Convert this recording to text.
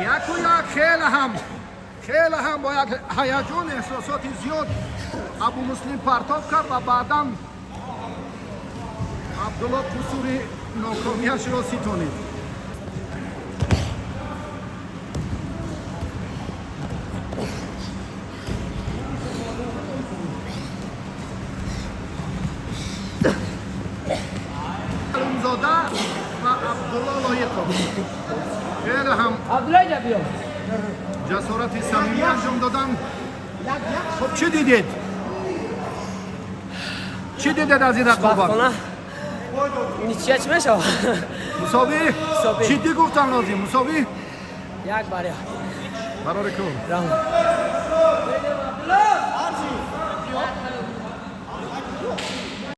1-1. Хеле ҳам бо як ҳаяҷон, эҳсосоти зиёд Абумуслим партоб кард ва баъдан Абдулло қусури нокомиашро ситонид. Алумзода ва Абдулло Лоиқов хеле ҳам Абдулло, иҷа биё. Ҷасорати самимӣ анҷом доданд. Хуб, чӣ дидед? Чӣ дидед аз ин рақобат? Бахтона ничья чӣ мешавад? Мусовӣ. Мусовӣ. Ҷиддӣ гуфтан лозим, мусовӣ. 1-1. Барори кор. Раҳмат.